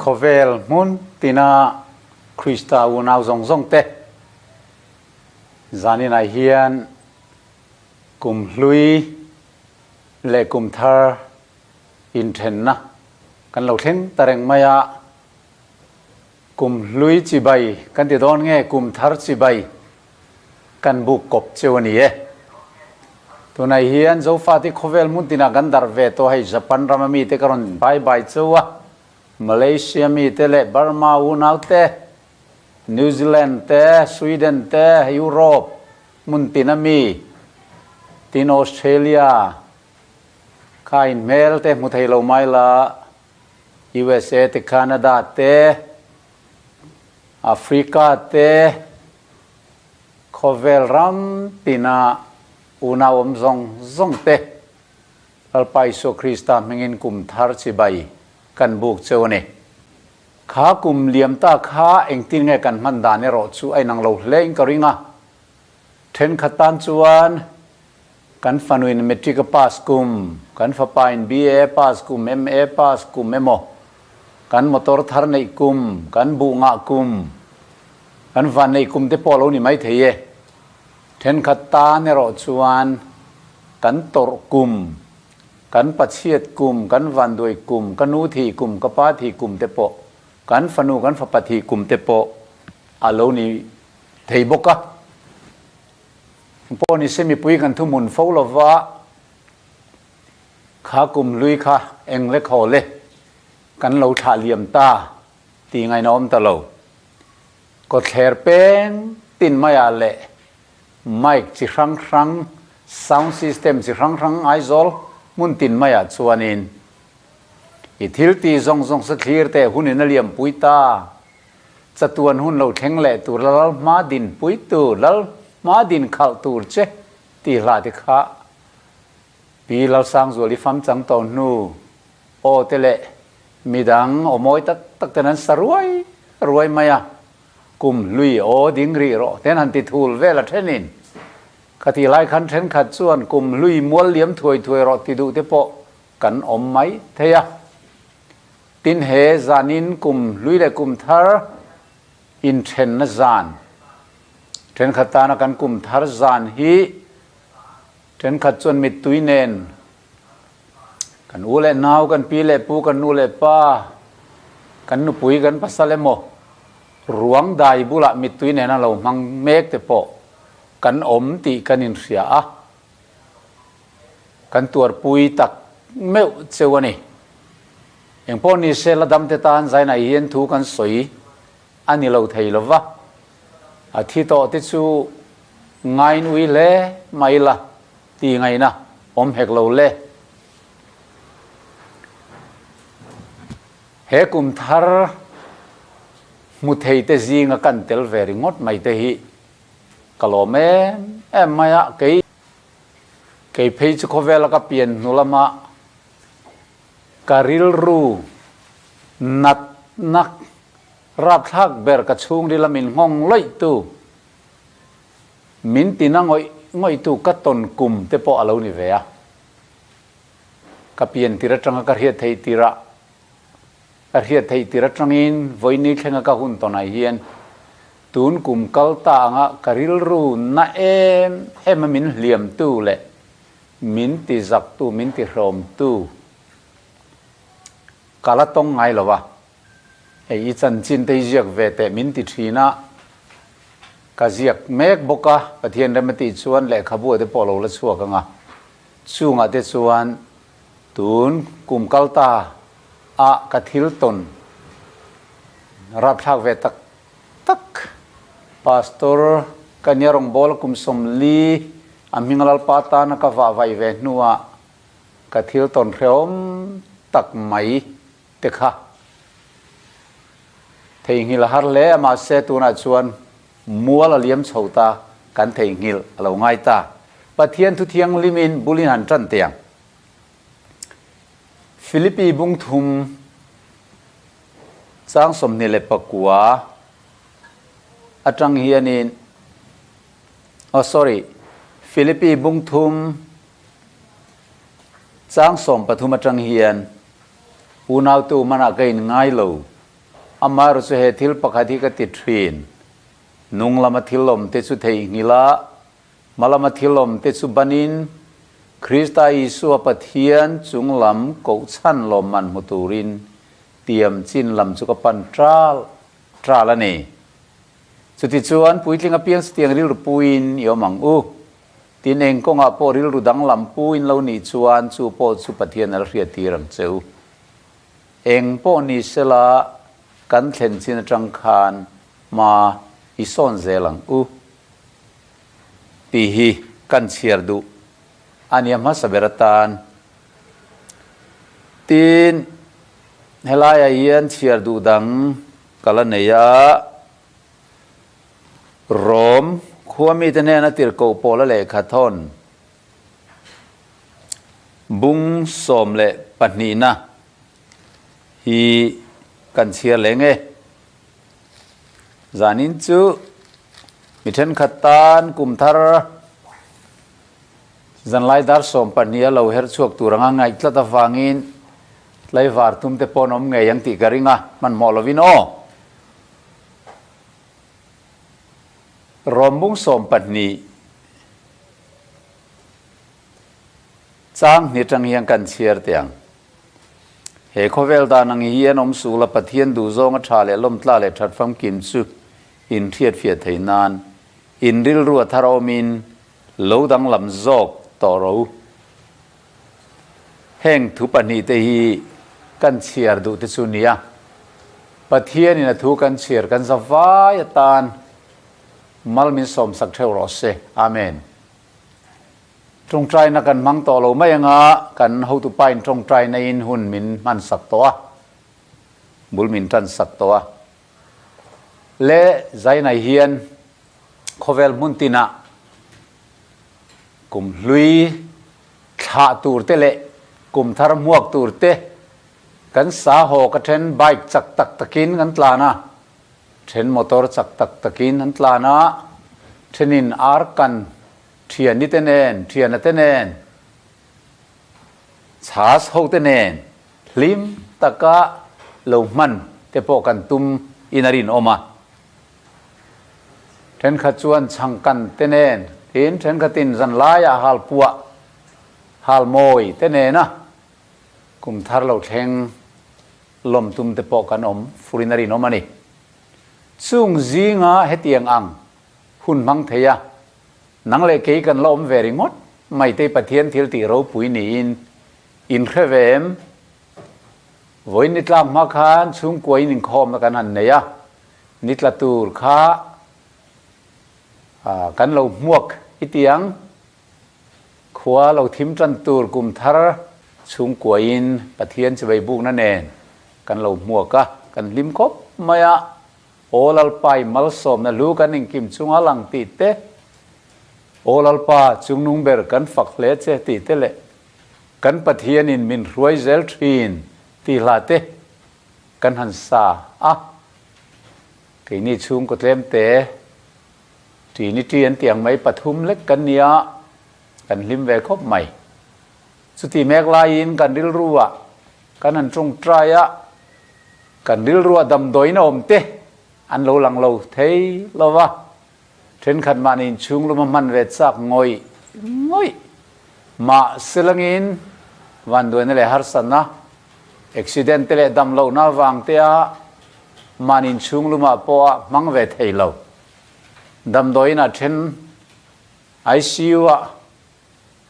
Khawvel hmun tina Krista unau zawng zawng te zaninah hian kum hlui leh kum thar inthenna kan lo thleng ta reng mai a, kum hlui chibai kan ti dawn nge kum thar chibai kan buk kawp cheu a ni e. Tunah hian Zofate khawvel hmun tinah kan darh ve tawh hei Japan rama mite ka rawn bai bai cheu a, Malaysia mite leh Burma unau te, New Zealand te, Sweden te, Europe hmun tina mi, tin Australia kha inhmel te hmu thei lo mai la, USA te, Canada te, Africa te, khawvel ram tina unau awm zawng zawng te Lalpa Isua Krista hmingin kum thar chibai kan buk cheu a ni. Kha kum liam ta kha engtin nge kan hman dan erawh chu a inang lo hle in ka ring a. Thenkhat tan chuan kan fanuin matric a pass kum, kan fapain BA a pass kum, MA pass kum emaw, kan motor thar neih kum, kan buh ngah kum, kan van neih kum te pawh a lo ni maithei e. Thenkhat tan erawh chuan kan tawrh kum, kan pachhiat kum, kan vanduai kum, ka nu thih kum, ka pa thih kum te pawh, kan fanu, kan fapa thih kum te pawh a lo ni thei bawk a. Pawh ni se mipui kan thuhmun fo lova, kha kum hlui kha eng le khaw le kan lo thlah liam ta tih ngaihna awm ta lo. Kawtthler peng tin maiah leh mic chi hrang hrang, sound system chi hrang hrang Aizawl hmun tin maiah chuanin i thil ti zawng zawng sa thlir teh hunin a liampui ta. Chatuan hun lo thleng leh tur lal hma din pui tur, lal hma din khalh tur che tih hlah te kha Pi Lalsangzuali fam chang tawh hnu aw te leh midang aw mawi tak tak ten an sa ruai ruai mai a, kum hlui aw ding rih rawh ten han ti thul vel a thenin khatih lai khan thenkhat chuan kum hlui mual liam thuai thuai rawh ti duh te pawh kan awm mai thei a. Tin he zanin kum hlui leh kum thar inthenna zan thenkhat tana kan kum thar zan hi thenkhat chuan mittui nen kan u leh nau, kan pi leh pu, kan nu leh pa, kan nupui, kan pasal emaw ruang dai bulah mittui nena lo hmang mek te pawh kan awm tih kan inhria a. Kan tuarpui tak meuh cheu a ni. Engpawh ni se la damte tan zainah hian thu kan sawi a ni lo thei lo va, a thi tawh te chu ngain ui hle mai la ti ngaihna awm hek lo le. He kum thar hmu thei te zinga kan tel ve ringawt mai te hi ka lawm em em mai a, kei Kei phei chu khawvela ka pian hnu lama ka rilru natna rapthlak ber ka chhungrila min nghawng lawihtu, min tina ngawih ngawihtu ka tawn kum te pawh a lo ni ve a. Ka pian tir atanga ka hriat theih tirah, ka hriat theih tir atangin vawiini thlenga ka hun tawnah hian Tun kum kal ta anga ka rilru na em em a min hliamtu leh min ti zaktu, min ti hrawmtu ka la tawng ngai lo a. Hei i chanchin te hi ziak ve teh min ti thin a, ka ziak mek bawk a, Pathian rem a tih chuan lehkhabu te pawh lo la chhuak ang a, chungah te chuan tun kum kal ta a ka thil tawn rapthlak ve tak tak. Pastor ka nia rawngbawla kum 40 a hming Lalpa tana ka vah vaih ve hnuah ka thil tawn hrehawm tak mai te kha theihnghilh a har hle a, mahse tunah chuan mual a liam chho ta, kan theihnghilh a lo ngai ta. Pathian thu thianghlimin bulin han tan teh ang. Philippi bung thum. Chang 29 atang hianin, oh sorry, Philippi bung thum chang 13 atang hian unautu manah ka in ngai lo. Amaherawhchu chu he thil pakhat hi ka ti thin, nung lama thil awmte chu theihnghilh a, hma lama thil awmte chu banin, Krista Isua Pathian chung lam kohchhan lawmman hmu turin tiam chin lam chu ka pan ṭal ṭal a ni. Chutichuan, puitling apiang chutiang rilru puiin i awm ang u. Tin, eng kawngah pawh rilru danglam puiin lo nih chuan chu pawh chu Pathian a la hriattir ang che u. Eng pawh ni sela kan thlen chin atang khan hma i sawn zel ang u tih hi kan chhiar duh a nia hmasa ber atan. Tin, helaiah hian chhiar duh dang ka la nei a, Rom khua mite hnena tirhkoh pawla lehkha thawn Bung 12na hi kan chhiar leng e. Zanin chu mi thenkhat tan kum thar zanlai dar 12 a lo her chhuak tur anga ngaih tlat avangin tlaivar tum te pawh an awm ngei ang tih ka ring a, hmanhmawh lovin aw. Rom bung 12 Chang hni tang hian kan chhiar teh ang. He khawvel dan ang hi an awm sul a, Pathian duhzawng a tha leh lawmtla leh that famkim chu in hriatfiah thei nan in rilru a thar awmin lo danglam zawk tawh ro. Heng thu pahnihte hi kan chhiar duh te chu nia. Pathianin a thu kan chhiar kan za vai atan mal min sawmsak theuh rawh se. Amen. Tawngtaina kan hmang tawh lo mai anga kan hotupain tawngtaina in hun min hman sak tawh a, bul min tan sak tawh a. Le Zainai hian khawvel hmun tinah kum hlui thlah tur te leh kum thar hmuak tur te kan sa haw ka then bike chak tak takin kan tlan a, then motor chak tak takin an tlan a, thenin ar kan Thiani te nen, thiana te nen, chhas ho te nen hlim taka lo hman te pawh kan tum in a rinawm a. Thenkhat chuan chhangkan te nen, tin thenkhatin zanlaiah hal puah, hal mawi te nena kum thar lo thleng lawm tum te pawh kan awm furin a rinawm a ni. Chung zinga hetiang ang hun hmang thei a, Nang leh kei kan la awm ve ringawt mai te Pathian thil tih ropui niin in hre ve em? Vawiin ni tlak hma khan chhungkua in inkhawmna kan han nei a, ni tla tur kha kan lo hmuak i ti ang. Khua lo thim tan tur kum thar chhungkua in Pathian chivei bukna nen kan lo hmuak a, kan hlim khawp mai a. Aw Lalpa i malsawmna hlu kan inkim chunga lang tih te, Aw Lalpa chungnung ber kan fak hle che tih te leh kan Pathianin min hruai zel thin tih hla te kan han sa a. Keini chhungkaw tlem te, Trinity an tih ang mai pathum lek kan nia, kan hlim ve khawp mai. Chuti mek laiin kan rilru ah kan han tawngtai a, Kan rilrua damdawiin a awm te an lo lang lo thei lo va, thenkhat mahni inchhung luma hman ve chak ngawih ngawih. Mahse langin vanduaina leh harsatna, accident te leh damlohna avang te a mahni inchhung lumah pawh a hmang ve thei lo. Damdawiin a then ICU ah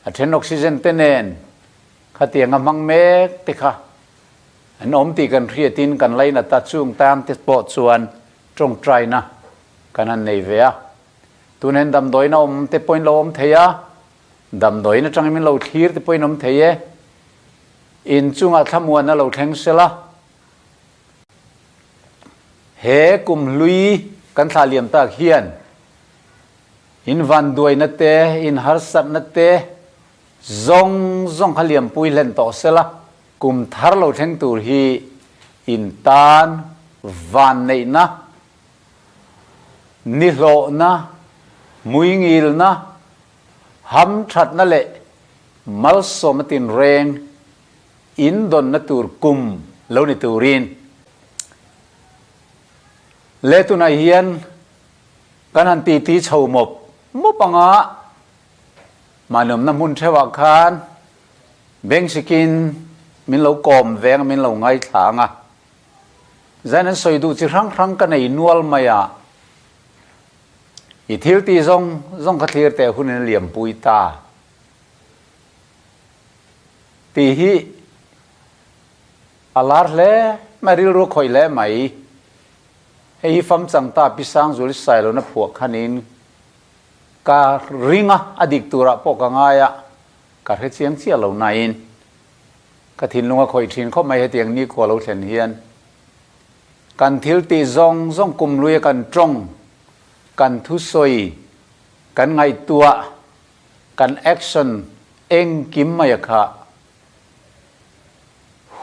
a then oxygen te nen khatiang a hmang mek te kha An awm tih kan hriatin kan lainat a, chung tan te pawh chuan tawngtaina kan han nei ve a. Tun hian damdawiin a awm te pawhin lo awm thei a, damdawiin atangin min lo thlir te pawhin awm thei e. In chungah thlamuan a lo thleng sela. He kum hlui kan thlah liam tak hian in vanduaina te, in harsatna te zawng zawng kha liampui hlen tawh sela. Kum thar lo thleng tur hi in tan van neihna, nihlawhna, hmuingilna, hamthatna leh malsawmna tinreng in dawnna tur kum lo ni turin. Le tunah hian kan han titi chho mawp mawp anga mahniawmna hmun theuhah khan bengsikin min lo kawm veng a, min lo ngaithla ang a. Zain an sawi duh chi hrang hrang ka nei nual mai a, i thil tih zawng zawng kha thlir teh hunin a liampui ta tih hi a lar hle mai, rilru a khawih hle mai. Hei hi fam chang ta Pi Sangzuli Sailona phuah khanin ka ring a, a dik turah pawh ka ngai a, ka hre chiang chiah lo nain ka thinlung a khawih thin khawp mai hetiang nikhua lo thlen hian. Kan thil tih zawng zawng kum luia kan tawng, kan thusawi, kan ngaihtuah, kan action engkim mai a kha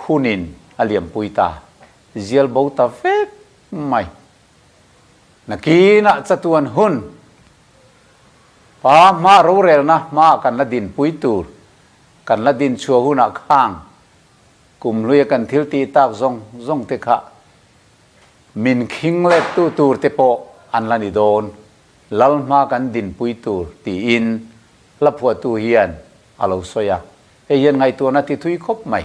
hunin a liampui ta, zial bo ta vek mai. Nakinah chatuan hun pa hma rorelna hmaah kan la dinpui tur, kan la din chhuah hunah khang kum hluia kan thil tih tak zawng zawng te kha min khing let tu tur te pawh an la ni dawn, lal hma kan dinpui tur tiin hla phuahtu hian a lo sawi a, hei hian ngaihtuahna ti thui khawp mai.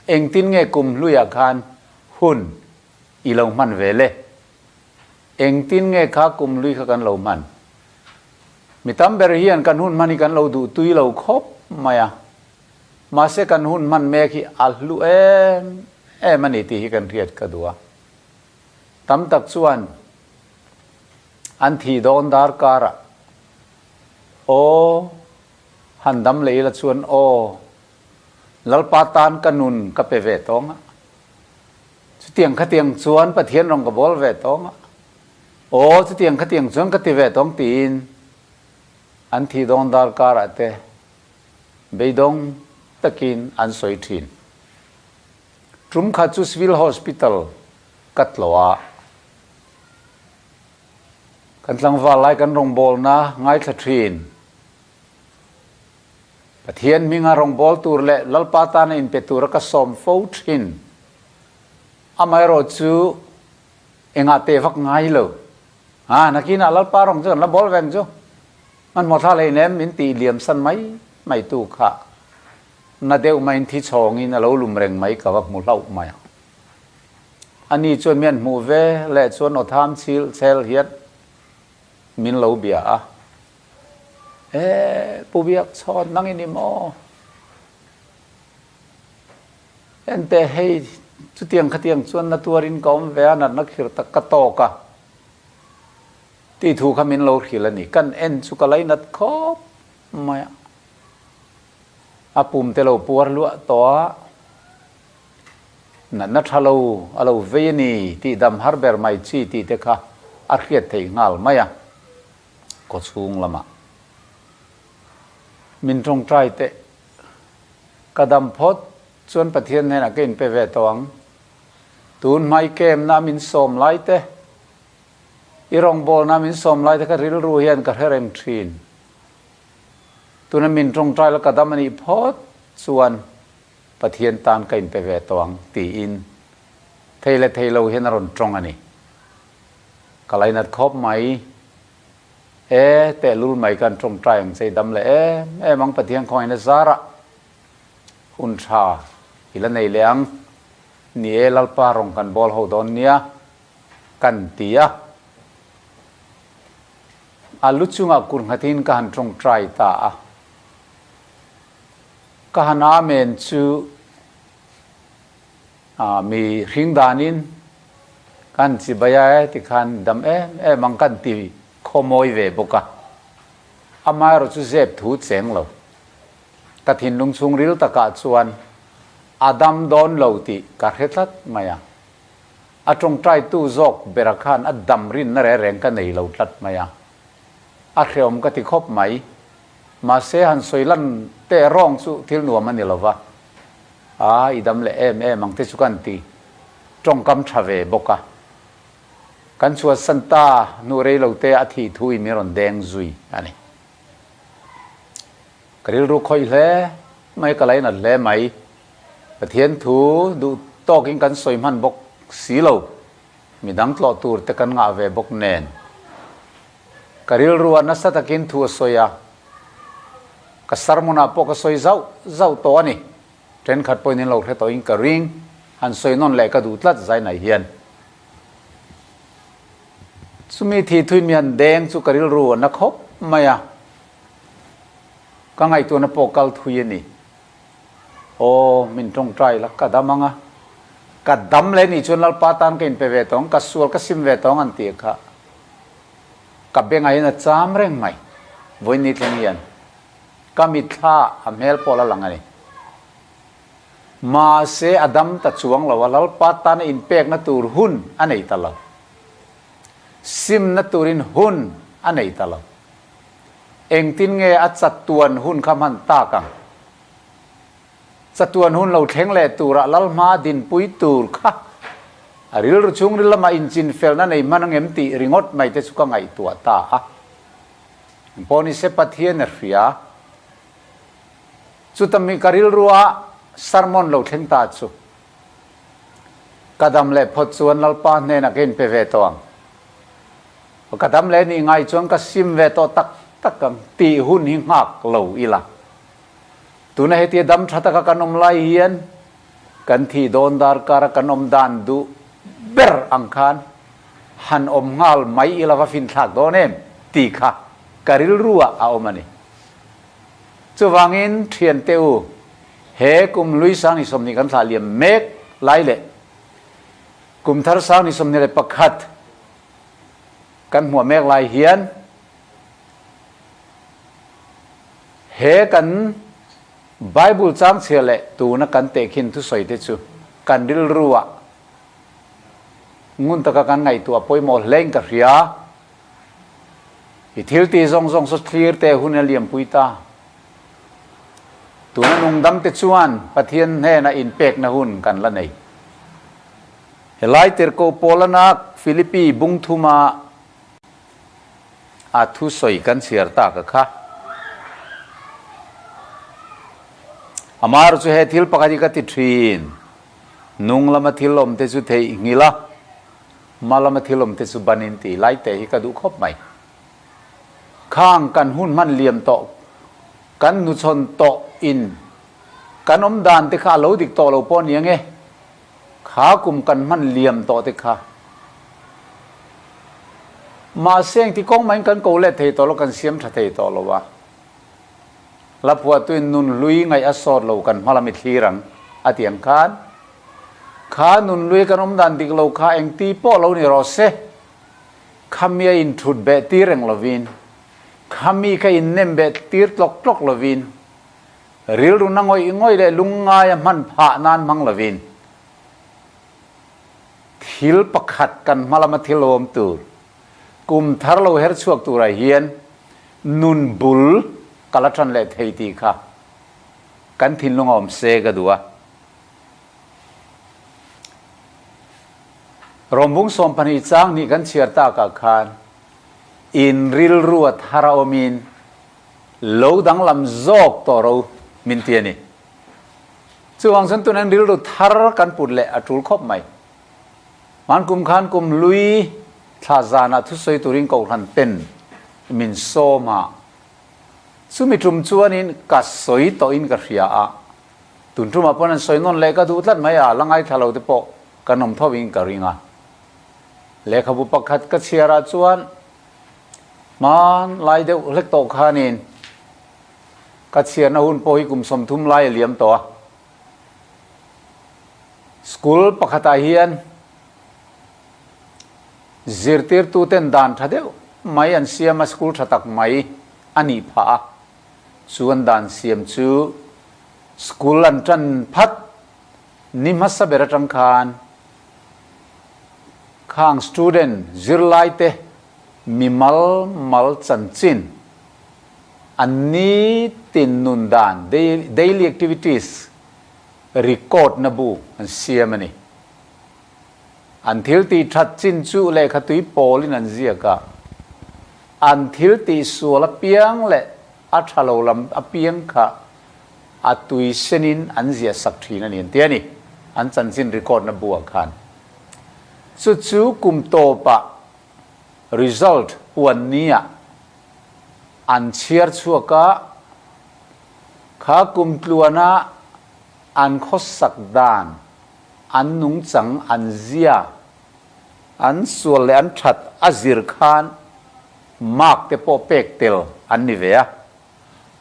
Engtin nge kum hluiah khan hun i lo hman ve le? Engtin nge kha kum hlui kha kan lo hman? Mi tam ber hian kan hun hman hi kan lo duh tui lo khawp mai a, mahse kan hun hman mek hi a hlu em em a ni tih hi kan hriat ka duh a. Tam tak chuan an thih dawn darkarah Aw, han dam leh ila chuan aw, Lalpa tan ka nun ka pe ve tawng a, chutiang khatiang chuan Pathian rawn ka bawl ve tawng a, aw chutiang khatiang chuan ka ti ve tawng tiin an thih dawn darkarah te beidawng takin an sawi thin. Tum khat chu Civil Hospital ka tlawh a. Kan tlangval lai kan rawngbawlna ngaithla thin. Pathian hminga rawngbâwl tûr leh Lalpa tâna inpe tûra ka sâwm fo ṭhîn. Amaherawhchu, engah teh vak ngai lo. Ha, nakinah Lalpa rawng chu kan la bâwl veng chu. Hmanhmawh thla hlei nem min tih liam san mai mai tu kha na deuh maiin thi chhâwngin a lo lum reng mai ka va hmu hlauh mai ang. Ani chuan mi an hmuh ve leh chuan aw thâm chhil chhel hian min lo bia a. E, Pu Biakchhawn, nang i ni maw? Enteh, hei, chutiang khatiang chuan na tuarin ka awm ve a, natna khir tak ka tawk a, tih thu kha min lo hrilh a ni. Kan en chu ka lainat khawp mai a, a pum te lo puar luah tawh a, natna tha lo a lo vei a ni tih dam har ber mai chi tih te kha a hriat theih nghal mai a. Kawchhung lamah min tawngtai teh. Ka dam phawt chuan Pathian hnenah ka inpe ve tawh ang. Tun hmai kemna min sawm lai te, i rawngbawlna min sawm lai te kha rilru hian ka hre reng thin. Tuna min tawngtai la ka dam a nih phawt chuan Pathian tan ka inpe ve tawh ang tiin thei leh thei lo hian a rawn tawng a ni. Ka lainat khawp mai. E, tehlul mai kan tawngtai ang che i dam leh em em ang Pathian khawngaihna zarah hun tha i la nei leh ang. Ni e, Lalpa rawng kan bawl ho dawn nia kan ti a. A lu chungah kur nghatin ka han tawngtai ta a. Ka han amen chu Mi hring danin kan chibai a e tikhan dam em em ang kan ti khawmawi ve bawk a, amaherawh chu zep thu cheng lo. Ka thinlung chhungril takah chuan a dam dawn lo tih ka hre tlat mai a, a tawngtaitu zawk bera khan a dam rinna reng reng ka nei lo tlat mai a, a hreawm ka ti khawp mai. Mahse han sawi lan teh rawng chu thil nuam a ni lo va. A, i dam leh em em ang te chu kan ti tawngkam tha ve bawk a. Kan chhuahsan ta hnu rei lo te a thih thu in min rawn deng zui a ni. Ka rilru khawih hle mai, ka lainat hle mai. Pathian thu duh tawkin kan sawi hman bawk si lo. Midang tlawh tur te kan ngah ve bawk nen. Ka rilru ah nasa takin thu a sawi a, ka sermon ah pawh ka sawi zauh zauh tawh a ni. Thenkhat pawhin in lo hre tawhin ka ring, han sawi nawn leh ka duh tlat Zainai hian. Chumi thi thuin mi han deng chu ka rilru a na khawp mai a, ka ngaihtuahna pawh kal thui a ni. Aw, min tawngtai la, ka dam ang a. Ka dam leh nih chuan Lalpa tan ka inpe ve tawng, ka sual ka sim ve tawng an tih kha. Ka bengah hian a cham reng mai, vawiin ni thleng hian. Ka mitthla a hmel pawh la lang a ni. Mahse a dam ta chuang lo a, Lalpa tana inpekna tur hun a nei ta lo. Simna turin hun a nei ta lo. Engtin nge a chatuan hun kha hman tak ang? Chatuan hun lo thleng leh turah Lalhma dinpui tur kha a rilru chhungril lamah inchinfelna nei hman angem tih ringawt mai te chu ka ngaihtuah ta a. Engpawh nise Pathian a hria. Chuta mi ka rilrua sermon lo thleng ta chu ka dam leh phawt chuan Lalpa hnenah ka inpe ve tawh ang. Ka dam leh nih ngai chuan ka sim ve tawh tak tak ang tih hun hi nghak lo ila. Tuna hetia dam tha taka kan awm lai hian kan thih dawn darkara kan awm dan duh ber ang khan han awm nghal mai ila va finthlak dawn em tih kha ka rilru ah a awm a ni. Chuvangin thiante u, he kum hlui sang ni 20 kan thlah liam mek lai leh kum thar sang ni 21 kan hmuah mek lai hian he kan Bible changchhia leh tuna kan tehkhin thusawi te chu kan rilru ah ngun taka kan ngaihtuah pawimawh hlein ka hria. I thil tih zawng zawng saw thlir te hun a liampui ta. Tuna nungdam te chuan Pathian hnena inpekna hun kan la nei. Helai tirhkoh Paulana Philippi bung thuma a thusawi kan chhiar tak a kha. Amar chu he thil pakhat hi ka ti thin, nung lama thil awm te chu theih nghilh a, Hma lama thil awm te chu banin tih lai te hi ka duh khawp mai. Khang kan hun hman liam tawh, kan hnuchhawn tawh in kan awm dan te kha a lo dik tawh lo pawh nia nge? Kha kum kan hman liam tawh te kha. Mahse engti kawng mahin kan ko let thei tawh lo, kan siam tha thei tawh lo a. Hla phuahtuin nun hlui ngaih a sawt lo kan hma lam i thlir ang a ti ang khan, Kha nun hlui kan awm dan dik lo kha engti pawh lo ni rawh se, khami a inthut beh tir reng lovin, khami kha innem beh tir tlawk tlawk lovin, rilru na ngawih ngawih leh lungngaia hman phah nan hmang lovin, thil pakhat kan hma lama thil awm tur, Kum thar lo her chhuak turah hian nun bul ka la tan leh thei tih kha kan thinlung a awm se ka duh a. Rawmbung 12 chang hnih kan chhiar takah khan in rilru a thar a awmin lo danglam zawk tawh ro min ti a ni. Chuvang chuan tunin rilru thar kan put leh a tul khawp mai. Hman kum khan kum hlui thla zanah thusawi turin Kohhran ten min sawm a, chumi tum chuanin ka sawi tawhin ka hria a, tun tumah pawn an sawi nawn leh ka duh tlat mai a, la ngaithla lo te pawh kan awm thovin ka ring a. Lehkhabu pakhat ka chhiarah chuan hman lai deuh hlek tawh khanin ka chhiarna hun pawh hi kum 30 lai a liam tawh a. School pakhatah hian zirtirtuten dan tha deuh mai an siam a, school tha tak mai a nih phah a, chu an dan siam chu school an tan phat ni hmasa ber atang khan khang student zirlaite mimal mal chanchin an nitin nun dan daily activities record na bu an siam a ni. An thil tih that chin chu lehkha tui pawlin an ziak a, an thil tih sual apiang leh a tha lo lam apiang kha a tui senin an ziah sak thin a ni an ti a ni, an chanchin record na bu ah khan. Chu chu kum tawpah result puan nia an chhiar chhuak a, kha kum tluana an khawsak dan, an nungchang, an zia, an sual leh an that a zir khan mark te pawh pek tel an ni ve a,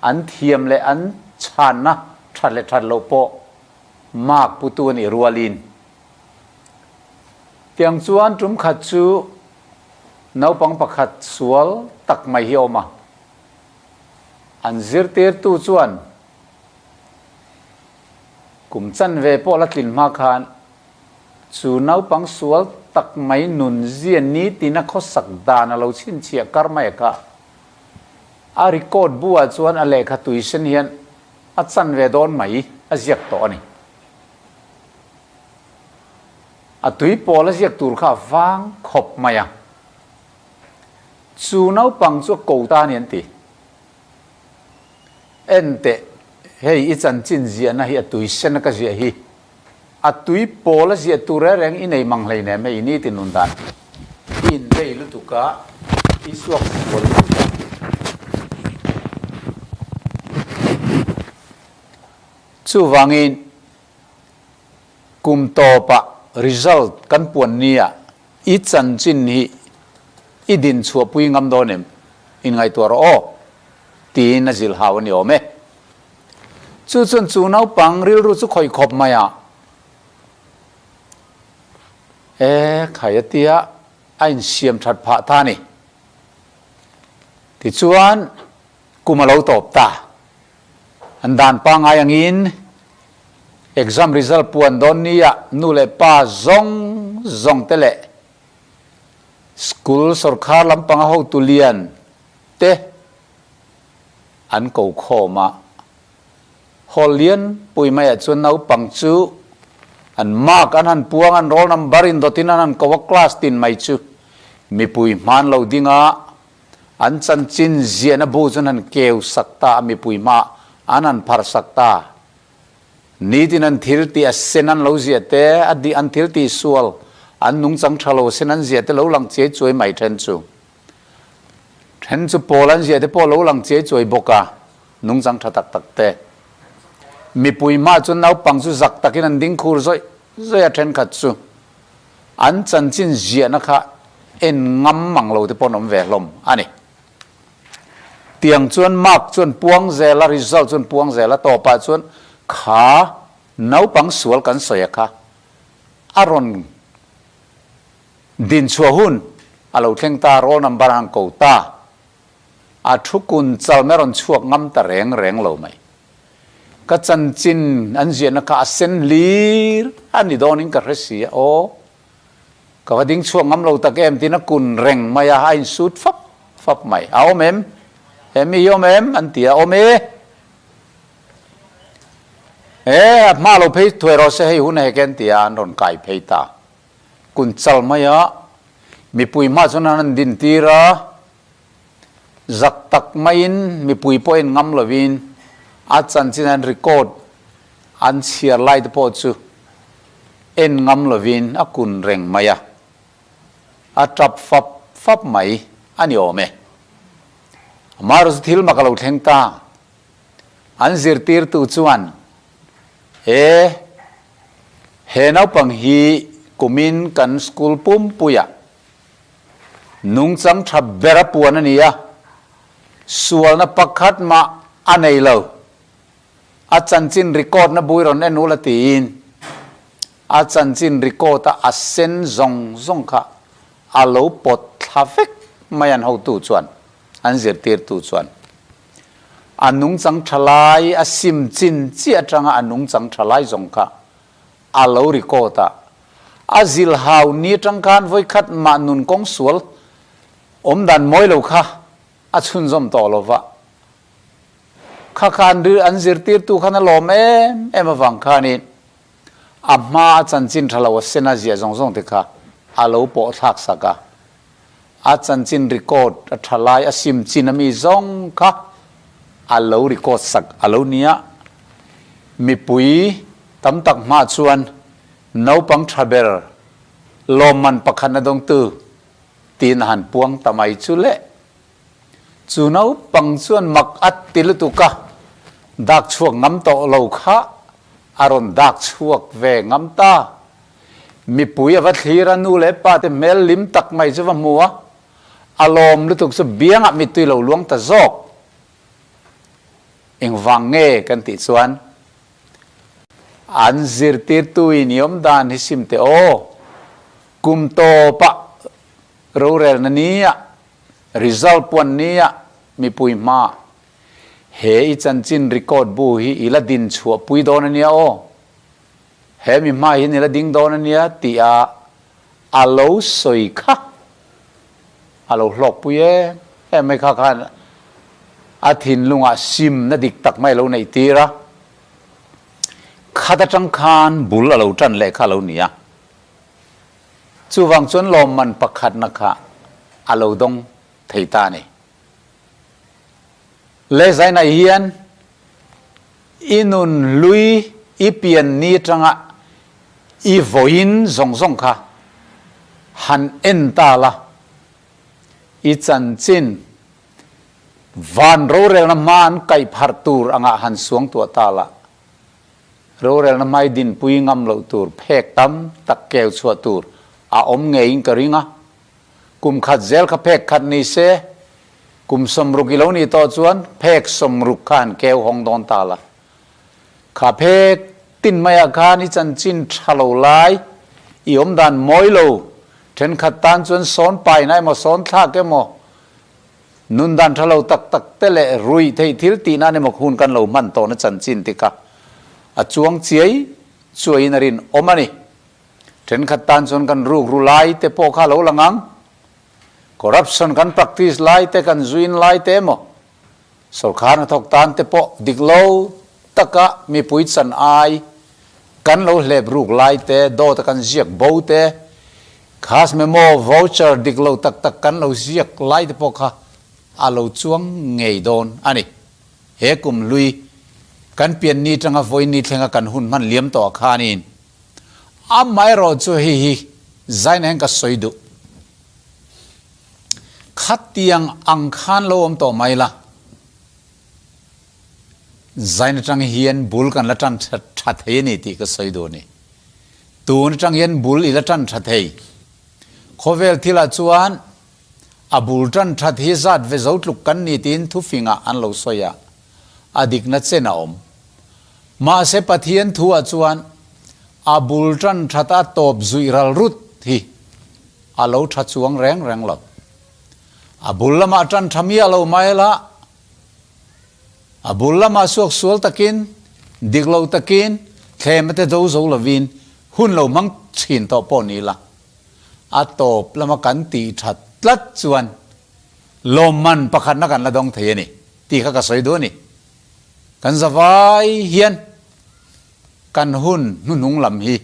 an thiam leh an chhanna that leh that loh pawh mark putu a nih rualin. Tiang chuan tum khat chu naupang pakhat sual tak mai hi a awm a, an zirtirtu chuan kum chanve pawh la tlin hma khan chu naupang sual tak mai nunzia nitin a khawsak dan a lo chhinchhiah kar mai a kha. A record bu ah chuan a lehkha tui sen hian a chanve dawn mai a ziak tawh a ni. A tui pawl a ziak tur kha a vang khawp mai a. Chu naupang chu a ko ta a ni an ti. Enteh, hei i chanchin ziahna hi a tui sen a ka ziah hi. A tui pawl a ziah tur reng reng i nei mang hleinem hei ni ti nun dan. I inlei lutuk a, i suak sual lutuk a. Chuvangin kum tawpah result kan puan nia i chanchin hi i din chhuahpui ngam dawn em? Inngaihtuah rawh aw tiin a zilh hau a ni awm e. Chu chuan chu naupang rilru chu khawih khawp mai a, E khai a tia a insiam that phah ta a ni. Tichuan kum a lo tawp ta. An dan pangngai angin exam result puan dawn nia nu leh pa zawng zawng te leh school sorkar lampanga hotu lian te an ko khawm a. Hall lian pui maiah chuan naupang chu an mark an han puang an roll number in dawtin an han ko a class tin mai chu mipui hman lo ding a An chanchin ziahna bu chu an han keu sak ta a, mipui hma an han phar sak ta. Nitin an thil tih a sen an lo ziah te, a dih an thil tih sual, an nungchang tha lo sen an ziah te lo lang chiai chuai mai then chu. Then chu pawl an ziah te pawh lo lang chiai chuai bawk a, nungchang tha tak tak te. Mipui hma chuan naupang chu zak takin an ding khur zawih zawih a thenkhat chu. An chanchin ziahna kha en ngam mang lo te pawh an awm ve hlawm a ni. Tiang chuan mark chuan puang zel a, result chuan puang zel a, tawpah chuan kha naupang sual kan sawi a kha a rawn din chhuah hun a lo thleng ta, roll number a han ko ta, a thu kun chal mai a rawn chhuak ngam ta reng reng lo mai. Ka chanchin an ziahna kha a sen hlir a ni dawnin ka hre si a, aw ka va ding chhuak ngam lo tak em tiin a kun reng mai a, a insut fap fap mai. A awm em? He mi hi awm em? An ti a, awm e. E, a hma lo phei thuai rawh se hei hun hek e an ti a, an rawn kai phei ta. Kun chal mai a, mipui hma chuan an han din tir a. Zak tak maiin mipui pawhin ngam lovin a chanchin an record an chhiar lai te pawh chu en ngam lovin a kun reng mai a, a tap fap fap mai a ni awm e. Amaherawhchu thil mak a lo thleng ta. An zirtirtu chuan, E, he naupang hi kumin kan school pumpuiah Nungchang tha bera puan a ni a, sualna pakhat mah a nei lo. A chanchin record na bui rawn en ula tiin a chanchin record a a sen zawng zawng kha a lo pawt thla vek mai an hotu chuan, an zirtirtu chuan. A nungchang tha lai a sim chin chiah atanga a nungchang tha lai zawng kha a lo record a, a zilhau ni atang khan vawikhat mah nun kawng sual awm dan mawi lo kha a chhunzawm tawh lo va, kha kha an an zirtirtu khan a lawm em em avang khanin a hma a chanchin tha lo a sen a ziah zawng zawng te kha a lo pawh thlak sak a, a chanchin record a tha lai a sim chin ami zawng kha a lo record sak a lo nia. Mipui tam tak hma chuan naupang tha ber Lawmman pakhatna dawngtu tiin a han puang ta mai chu le. Chu naupang chuan mak a ti lutuk a, dak chhuak ngam tawh lo kha a rawn dak chhuak ve ngam ta. Mipui a va thlir a, nu leh pa te hmel lim tak mai chu va hmu a, a lawm lutuk chu biangah mittui lo luang ta zawk. Engvang nge kan tih chuan an zirtirtuin i awm dan hi sim teh aw, kum tawpah rorelna nia, result puan nia mipui hma he i chanchin record bu hi i la din chhuah pui dawn a nia aw, he mi hma hian i la ding dawn a nia tih a a lo sawi kha a lo hlawkpui em em mai kha khan a thinlungah simna dik tak mai a lo neih tir a, khat atang khan bul a lo tan leh kha a lo ni a. Chuvang chuan lawmman pakhatna kha a lo dawng thei ta a ni. Le zainah hian i nun hlui i pian ni atanga i vawiin zawng zawng kha han en ta la, i chanchin van rorelna hma an kaih pharh tur angah han suang tuah ta la, Rorelna hmai dinpui ngam loh tur phek tam tak keu chhuah tur a awm ngeiin ka ring a. Kum khat zel kha phek khat ni se, kum 60 i lo nih tawh chuan phek 60 kha han keu hawng dawn ta la. Kha phek tin maiah khan i chanchin tha lo lai, i awm dan mawi lo, thenkhat tan chuan sawn paina emaw sawn thlak emaw, Nun dan tha lo tak tak te leh ruih theih thil tih nan emaw hun kan lo hman tawhna chanchin te kha a chuang chiai chuaiin a rinawm a ni. Thenkhat tan chuan kan ruk ru lai te pawh kha a lo lang ang. Corruption kan practice lai te, kan zuin lai te emaw sawrkar hnathawk tan te pawh dik lo taka mipui chan ai kan lo hlep ruk lai te, dawt a kan ziak bo te, Khas memo voucher dik lo tak tak kan lo ziak lai te pawh kha a lo chuang ngei dawn a ni. He kum hlui kan pian ni tanga vawiin thlenga kan hun hman liam tawh ah khanin amaherawh chu hei hi zaina hian ka sawi duh. Khatiang ang khan lo awm tawh mai la, zaina tang hian bul kan la tan tha thei a ni tih ka sawi duh a ni. Tun atang hian bul i la tan tha thei. Khawvel thilah chuan a bul tan that hi zat ve zo tluk kan ni tiin thufingah an lo sawi a, a dikna chen a awm. Mahse Pathian thuah chuan a bul tan that a tawp zuih ral rut hi a lo tha chuang reng reng lo. A bul lamah tan tha miah lo mai la, A bul lamah suak sual takin, dik lo takin, thlem ate do zo lovin hun lo hmang thin tawh pawh ni la, a tawp lama kan tih that tlat chuan lawmman pakhatna kan la dawng thei a ni tih kha ka sawi duh a ni. Kan zavai hian kan hun hnuhnung lam hi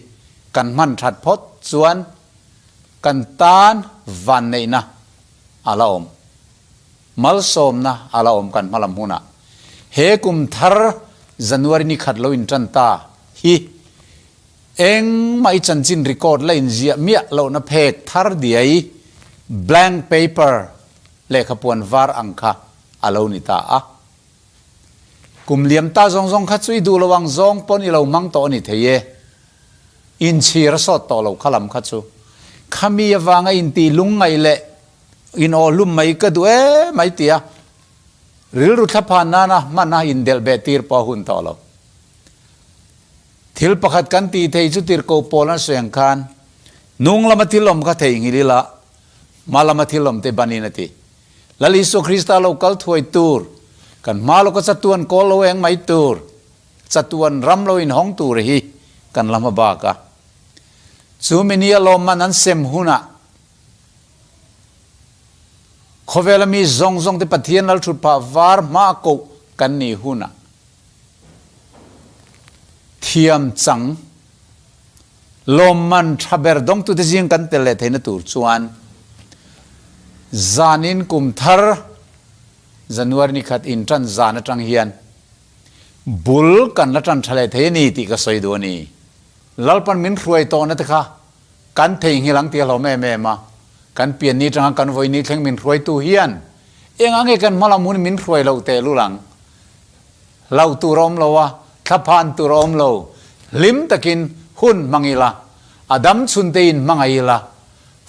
kan hman that phawt chuan kan tan vanneihna a la awm. Malsawmna a la awm kan hmalam hunah he kum thar January ni khat lo in tan ta hi engmah i chanchin record la in ziah miah lohna phek thar diai blank paper lehkha puan var ang kha a lo ni ta a. Kum liam ta zawng zawng kha chu i duh lo ang zawng pawn i lo hmang tawh a ni thei e. Inchhir a sawt tawh lo kha lam kha chu khami avanga intih lungngaih leh In aw hlum mai ka duh e mai tia rilru thlaphan nana hman a indelh beh tir pawh a hun tawh lo. Thil pakhat kan tih thei chu tirhkoh pawl an sawi ang khan hnung lama thil awm kha theihnghilh ila hma lama thil awm te banin a ti. Lal Isua Krista lo kal thuai tur, kan hma lawka chatuan kawl lo eng mai tur, chatuan ram lo inhawng tur hi kan la hma bak a. Chu mi nia lawmman an sem hunah Khawvela mi zawng zawng te Pathian lal thut phah var hma koh kan nih hunah thiam chang lawmman tha ber dawngtute zing kan tel leh theihna tur chuan zanin kum thar January ni khat intan zan atang hian bul kan la tan tha leh thei a ni tih ka sawi duh a ni. Lalpan min hruai tawhna te kha. Kan theihnghilh ang tih a hlawm em em a, kan pian ni atanga kan vawi ni thleng min hruaitu hian eng ang nge kan hma lam hun min hruai loh tehlul ang? Hlauh tur a awm lo a, thlaphan tur a awm lo. Hlim takin hun hmang ila, a dam chhun te in hmangaih ila,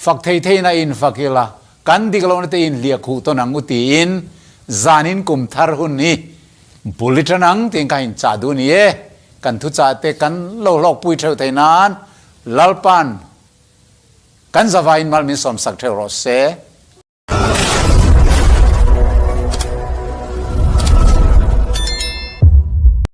fak thei theiin a infak ila, kan dik lohna te in hliah khuh tawn ang u tiin zanin kum thar hun hi bul i tan ang tiin ka inchah duh ni e. Kan thuchah te kan lo hlawkpui theuh theih nan Lalpan kan zavaiin mal min sawmsak theuh rawh se.